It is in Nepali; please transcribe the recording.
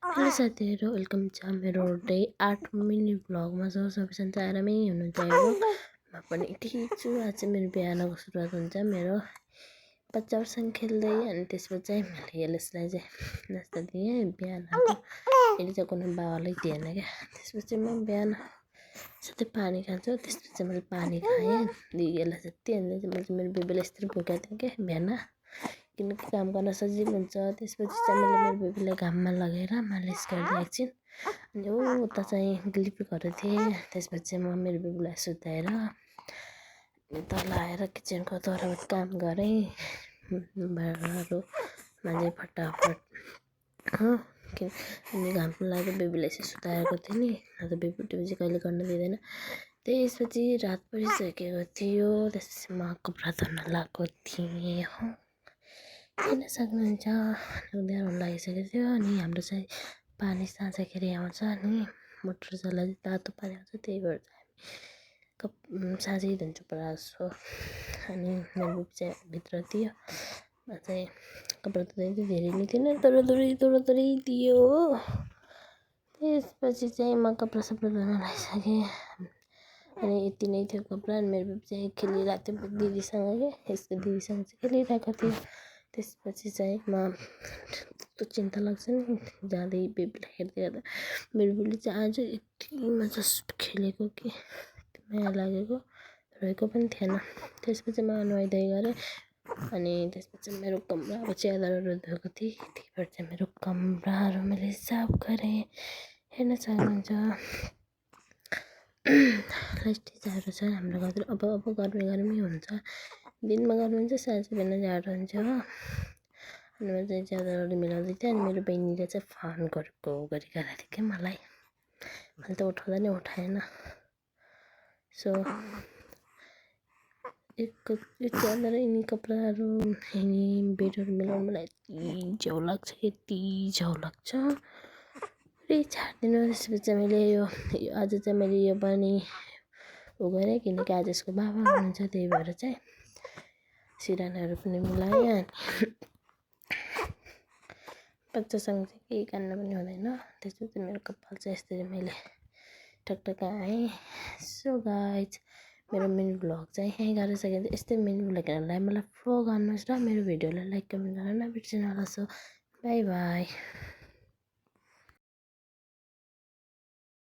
हेलो साथीहरू, वेलकम छ मेरो डे 8 मिनट भ्लगमा। सबैजना आरामै हुनुहुन्छ होइन। म पनि ठिक छु। आज चाहिँ मेरो बिहानको सुरुवात हुन्छ मेरो बच्चाहरूसँग खेल्दै। अनि त्यसपछि चाहिँ मैले यसलाई चाहिँ नास्ता दिएँ बिहानको। यसले चाहिँ कुनै बाबालाई दिएन क्या। त्यसपछि म बिहान साथै पानी खान्छु। त्यसपछि मैले पानी खाएँ यसलाई जति। अनि चाहिँ मैले मेरो बेबीलाई यस्तरी बोकाएको थिएँ क्या बिहान, किनकि काम गर्न सजिलो हुन्छ। त्यसपछि चाहिँ मैले मेरो बेबीलाई घाममा लगेर मालिस गरिदिएँ एकछिन। अनि उता चाहिँ लिपिकहरू थिएँ। त्यसपछि म मेरो बेबीलाई सुताएर तल आएर किचनको थोरबहुत काम गरेँ। भाँडाहरू माझेँ फटाफट हो। अनि घाम लागेर बेबीलाई चाहिँ सुताएको थिएँ नि, अन्त बेबी चाहिँ कहिले गर्न दिँदैन। त्यसपछि रात परिसकेको थियो। त्यसपछि म कपडा धुन लगाएको थिएँ हो। हेर्न सक्नुहुन्छ उनीहरू लागिसकेको थियो। अनि हाम्रो चाहिँ पानी साँझखेरि आउँछ नि, मोटर चलाएर तातो पानी आउँछ, त्यही भएर चाहिँ साँझै धुन्छु प्रायः जस्तो। अनि मेरो चाहिँ भित्र थियो। म चाहिँ कपडा धुँदै धेरै नै थिएन, तर थोरै दियो हो। त्यसपछि चाहिँ म कपडा सपडा धुन लागिसकेँ। अनि यति नै थियो कपडा। अनि मेरो बेबी चाहिँ खेलिरहेको थियो दिदीसँग क्या, यसको दिदीसँग चाहिँ खेलिरहेको थियो। त्यसपछि चाहिँ म कस्तो चिन्ता लाग्छ नि जाँदै बेबीलाई हेर्दै हेर्दा। मेरो बेबीले चाहिँ आज यति मजाले खेलेको कि माया लागेको, रोएको पनि थिएन। त्यसपछि म नुहाइधुवाइ गरेँ। अनि त्यसपछि मेरो कमरा च्यादरहरू धोएको थिएँ, त्यही भएर चाहिँ मेरो कमराहरू मैले साफ गरेँ। हेर्न सक्नुहुन्छ लास्टै छ हाम्रो घरतिर। अब गर्मी हुन्छ, दिनमा गर्मी हुन्छ, साँझ बिहान जाडो हुन्छ हो। अनि म चाहिँ च्यादरहरू मिलाउँदै थिएँ। अनि मेरो बहिनीले चाहिँ फोन गरेको गरिरहेको थियो क्या मलाई। मैले त उठाउँदा नि उठाएन। सो यो च्यादर यिनी कपडाहरू यिनी बेडहरू मिलाउनु मलाई यति झ्याउ लाग्छ, यति झ्याउ लाग्छ। पुरै छाडिदिनु। त्यसपछि मैले यो आज चाहिँ मैले यो पनि गरेँ, किनकि आज यसको बाबा हुनुहुन्छ, त्यही भएर चाहिँ सिरानाहरू पनि मिलाएँ। बच्चासँग चाहिँ केही कान्न पनि हुँदैन। त्यसपछि मेरो कपाल चाहिँ यसरी मैले टकटकाएँ। सो गाइज, मेरो मिनी भ्लग चाहिँ यहीँ गरेर सकिन्छ। यस्तै मिनी भ्लगहरूलाई मलाई फलो गर्नुहोस् र मेरो भिडियोलाई लाइक कमेन्ट गर्न नबिर्सिनु होला। So by by.